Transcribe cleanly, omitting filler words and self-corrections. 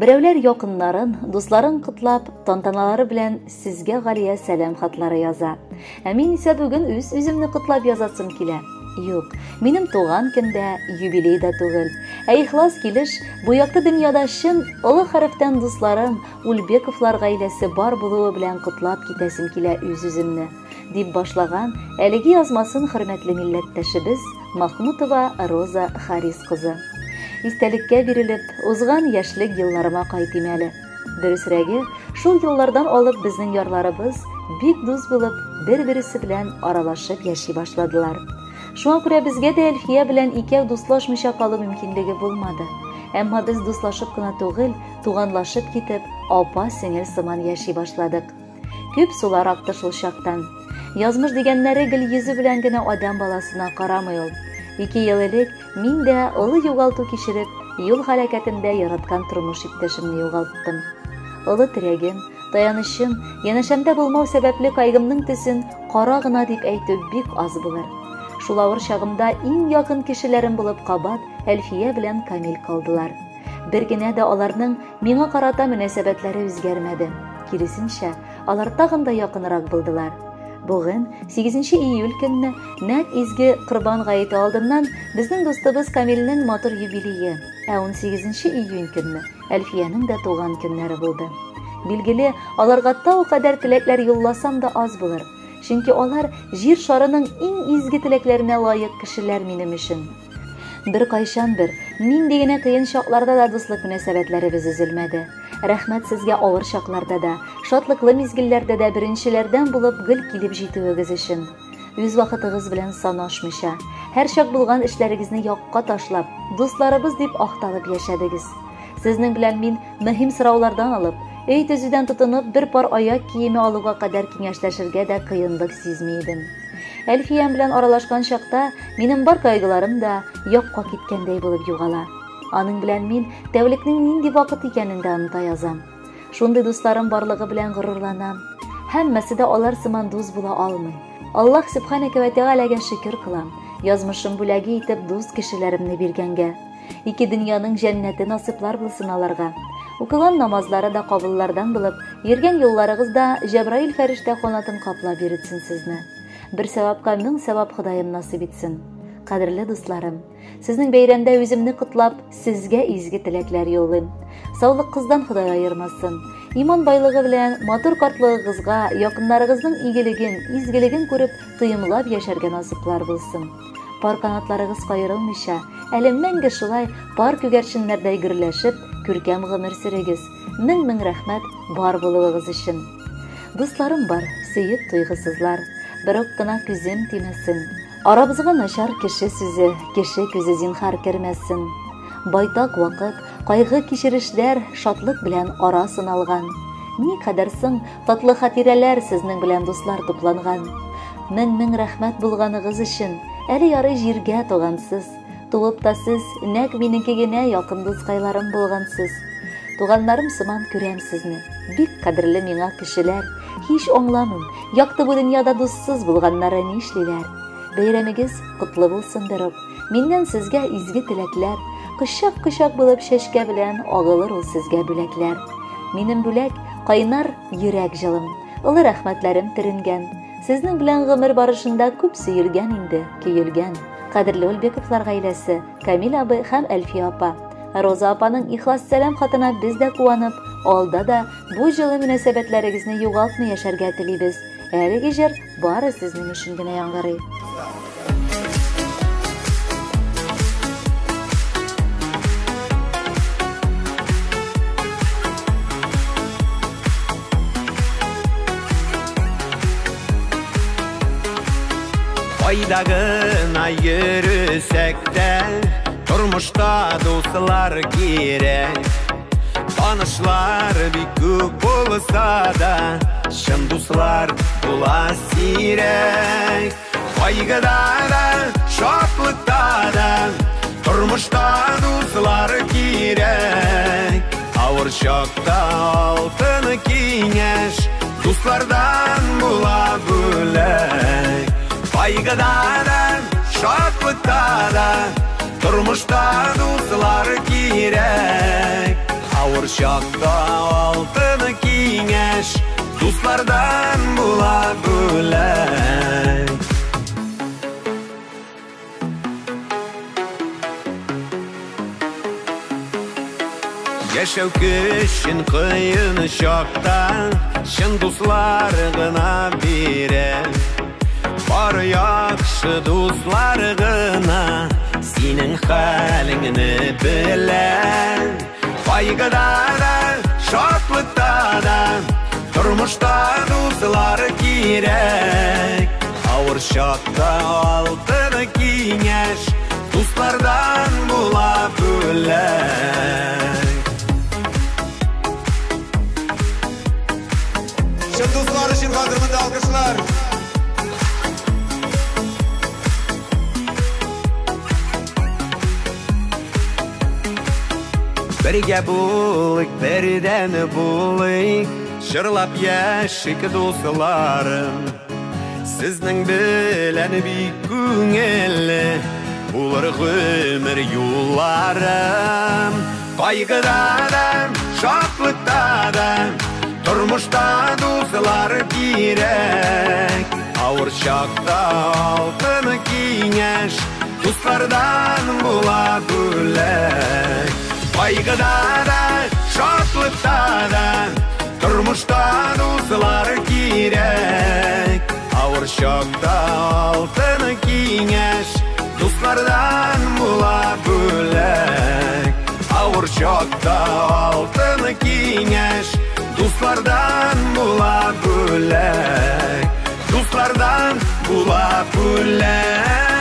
Берәүләр якыннарын, дусларын котлап, тантаналары белән сезгә Галия сәлам хатлары яза. Ә мин исә бүген үз-үземне котлап язасым килә. Юк, минем туган көн дә, юбилей да түгел. Ә ихлас килеш, бу якты дөньяда чын олы хәрефтән дусларым, Ульбековлар гаиләсе бар булуы белән котлап китәсем килә үз-үземне, дип башлаган әлеге язмасын хөрмәтле милләттәшебез Махмутова Роза Харис кызы. Истәлеккә бирелеп, узган яшьлек елларыма кайтыйм әле. Дөресрәге, шул еллардан алып безнең ярларыбыз бик дус булып, бер-бересе белән аралашып яши башладылар. Шуңа күрә безгә дә Әлфия белән икәү дуслашмыйча калу мөмкинлеге булмады. Әмма без дуслашып кына түгел, туганлашып китеп, апа-сеңел сыман яши башладык. Күп сулар акты шул чактан. Язмыш дигәннәре гел йөзе белән генә адәм баласына карамый ул. 2 ел элек мин дә олы югалту кичереп, юл һәлакәтендә яраткан тормыш иптәшемне югалттым. Олы терәгем, таянычым, янәшәмдә булмау сәбәпле кайгымның төсен кара гына дип әйтү бик аз булыр. Шул авыр чагымда иң якын кешеләрем булып кабат Әлфия белән Камил калдылар. Бер генә дә аларның миңа карата мөнәсәбәтләре үзгәрмәде. Киресенчә, алар тагын да якынрак булдылар. Бүген, 8 июль көнне, нәкъ изге Корбан гаете алдыннан безнең дустыбыз Камилнең матур юбилее, ә 18 июнь көнне Әлфиянең дә туган көннәре булды. Билгеле, аларга тау кадәр теләкләр юлласам да аз булыр. Чөнки алар җир шарының иң изге теләкләренә лаек кешеләр минем өчен. Бер кайчан бер, нинди генә кыен чакларда да дуслык мөнәсәбәтләребез өзелмәде. Рәхмәт сезгә авыр чакларда да, шатлыклы мизгелләрдә дә беренчеләрдән булып гел килеп җитүегез өчен. Үз вакытыгыз белән санашмыйча, һәр чак булган эшләрегезне якка ташлап, дусларыбыз дип ахталып яшәдегез. Сезнең белән мин мөһим сораулардан алып, өй төзүдән тотынып бер пар аяк киеме алуга кадәр киңәшләшергә дә кыенлык сизми идем. Әлфиям белән аралашкан чакта минем бар кайгыларым да якка киткәндәй булып югала. Аның белән мин тәүлекнең нинди вакыт икәнен дә оныта язам. Шундый дусларым барлыгы белән горурланам. Һәммәсе дә алар сыман дус була алмый. Аллаһ сүбхәнәкә вә тәгаләгә шөкер кылам, язмышым бүләге итеп дус кешеләремне биргәнгә. Ике дөньяның җәннәте насыйплар булсын аларга. Укыган намазлары да кабуллардан булып, йөргән юлларыгыз да Җәбраил фәрештә канатын каплап йөртсен сезне. Бер сәвапка мең сәвап Ходаем насыйп итсен. Кадерле дусларым, сезнең бәйрәмдә үземне котлап, сезгә изге теләкләр юллыйм. Саулык кыздан Ходай аермасын. Иман байлыгы белән матур картлыгыгызга, якыннарыгызның игелеген, изгелеген күреп, тоемлап яшәргә насыйплар булсын. Пар канатларыгыз каерылмыйча, әле мәңге шулай пар күгәрченнәрдәй гөрләшеп, күркәм гомер сөрегез. Мең-мең рәхмәт бар булуыгыз өчен. Дусларым бар, сөеп туйгысызлар, берүк кына күзем тимәсен. Арабызга начар кеше сүзе, кеше күзе зинһар кермәсен. Байтак вакыт, кайгы кичерешләр шатлык белән ара сыналган. Ни кадәр соң татлы хатирәләр сезнең белән дуслар тупланган. Мең-мең рәхмәт булганыгыз өчен, әле ярый җиргә тугансыз. Туып та сез, нәкъ минеке генә якын дускайларым булгансыз. Туганнарым сыман күрәм сезне, бик кадерле миңа кешеләр. Һич аңламыйм, якты бу дөньяда дуссыз булганнары нишлиләр? Бәйрәмегез котлы булсын берүк. Миннән сезгә изге теләкләр, кочак-кочак булып чәчкә белән агылыр ул сезгә бүләкләр. Минем бүләк кайнар йөрәк җылым, олы рәхмәтләрем төренгән. Сезнең белән гомер барышында күп сөелгән инде, көелгән. Кадерле Ульбековлар гаиләсе, Камил абый һәм Әлфия апа. Роза апаның ихлас сәлам хатына без дә куанып, алда да бу җылы мөнәсәбәтләрегезне югалтмый яшәргә телибез. Әлеге җыр бары сезнең өчен генә яңгырый. Кайда гына йөресәк тә, тормышта дуслар кирәк. Танышлар бик күп булса да, чын дуслар була сирәк. Кайгыда да, шатлыкта да, тормышта дуслар кирәк. Авыр чакта алтын киңәш, дуслардан була бүләк. Кайгыда да, шатлыкта да, тормышта дуслар кирәк. Авыр Авыр чакта алтын киңәш, дуслардан була бүләк. Яшәү көчен кыен чакта чын дуслар гына бирә. Бар яхшы дуслар гына синең хәлеңне белә. Кайгыда да, шатлыкта да, тормышта дуслар кирәк. Авыр чакта алтын киңәш, дуслардан була бүләк. Чын дуслар өчен хәзер монда алкышлар. Бергә булыйк, бердән булыйк, җырлап яшик дусларым. Сезнең белән бик күңелле булыр гомер юлларым. Кайгыда да, шатлыкта да, тормышта дуслар кирәк. Авыр чакта алтын киңәш, дуслардан була бүләк. Кайгыда да, шатлыкта да, тормышта дуслар кирәк. Авыр чакта алтын киңәш, дуслардан була бүләк. Авыр чакта алтын киңәш, дуслардан була бүләк. Дуслардан була бүләк.